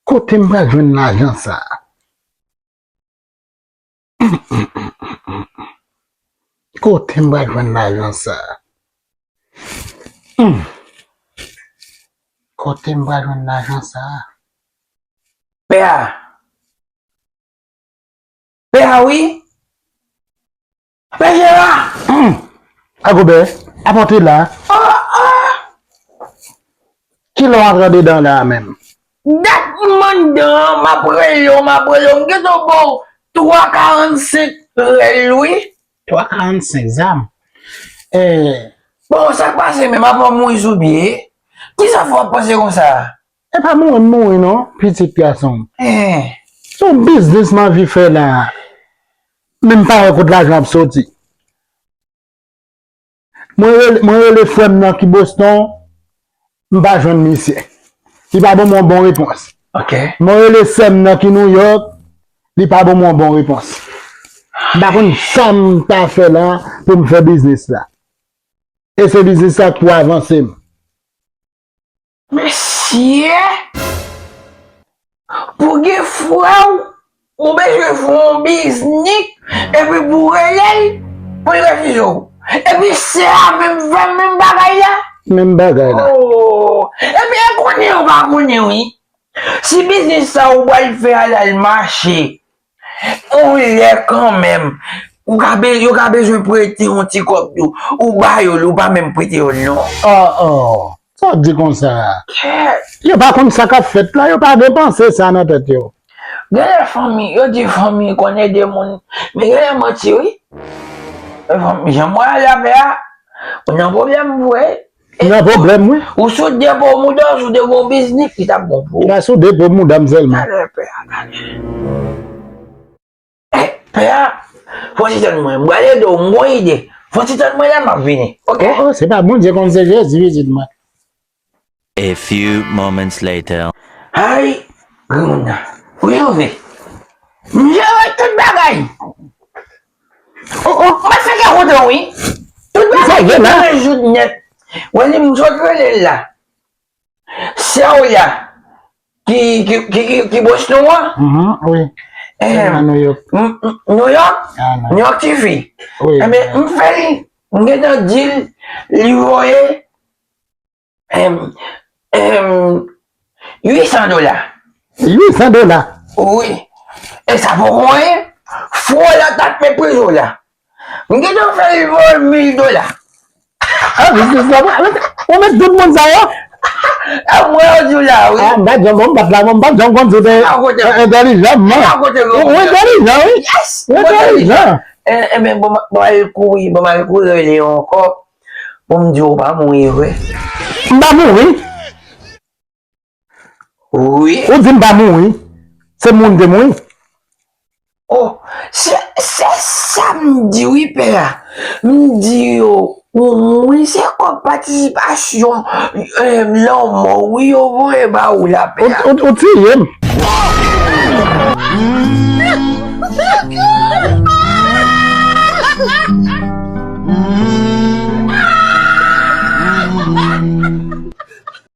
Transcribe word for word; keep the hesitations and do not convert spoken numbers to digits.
Kote m pral jwenn lajan sa a? Kote m pral jwenn lajan sa a? Hmm. Kote m pral jwenn lajan sa a? Pè a. Pè a wi. Pè Jera. Hmm. Agobè, apòte la. Ah, ah. Kilè w antre andedan la a menm? Dat m anndan an, m ap rele w, m ap rele w. M gentan ba w twa karannsenk rèl wi. Twa karannsenk zam. Eh. Bon, sa k pase menm, apa w mouri sou pye? Kisa fè w ap panse konsa? E pa mouri m mouri non, pitit gason m. Eh. Se yon biznis m anvi fè la a. Men m pa wè kot lajan ap soti. Mwen rele, mwen rele frè m nan ki Boston, m pa jwenn misye. Li pa ban mwen yon bon repons. Ok. Mwen rele sè m nan ki New York, li pa ban mwen yon bon repons. M pa konn sa m ta fè la pou m fè biznis la. E se biznis sa k pou avanse m. Mesye, pou gen frè w, ou bezwen fè yon biznik, epi pou w rele l, pou l refize w. Epi sè a menm fè menm bagay la. Menm bagay la. Oh, epi e konnen ou pa konnen wi. Si biznis sa ou pral fè a l al mache, yon lè kanmenm, ou ka be-, yo ka bezwen prete yon ti kòb tou. Ou ba yo l, ou pa menm prete yo l non. Oh, oh. Sa w di konsa? Kèt. Yo pa konn sa k ap fèt la, yo pa gen panse sa nan tèt yo. Genlè fanmi, yo di fanmi konn ede moun, men genlè manti wi. E fanmi, jan m wè a la pè a, ou nan pwoblèm vre. Ou nan pwoblèm wi. Ou sou depo mouda, ou sou depo biznik, li t ap bon pou ou. Ou pa sou depo mouda m sèlman. Talè pè a, talè. Eh, pè a, fò ti tann mwen, m pral ede w, m gon ide. Fò ti tann mwen la, m ap vini, oke? Oh, oh, se pa Bondye konn, se Jezi pitit mwen. A few moments later. Ay, granmoun nan. Wi, wi. M jere tout bagay. Oh, oh. Mwen fèk kontan, wi. Tout bagay ki nan jout nèt. Wè li, m sot rele l la. Sè w la, ki, ki, ki, ki, ki Boston an? Mhm, wi. Eh, nan New York. M, m, New York? Ah, non. New York T V. Wi. Enben, m fè li, m gentan di l, li voye, em, em, uit san dola. Uit san dola? Wi. E sa poko anyen. Fò la t ap meprize w la. M gentan fè l voye mil dola. Ah, biznis la, ou met tout moun sa yo? Ah, mwen yo di w la, wi. Ah, m pa t janm, m pa t la, m pa t janm konn si w te entèlijan, man. Ou entèlijan, wi. Yes, ou entèlijan. Eh, eh, men, bon, bon, al kouri, bon, al kouri rele yo ankò. Bon, m di w pa mouri vre. M pa mouri. Wi. Ou di m pa mouri. Se moun te mouri. Oh, se, se sa m di wi, pè a. M di yo, ou mouri, se kòb patisipasyon, eh, lanmò, wi, yo voye ba ou la, pè a. Ou, ou, ou tiye m.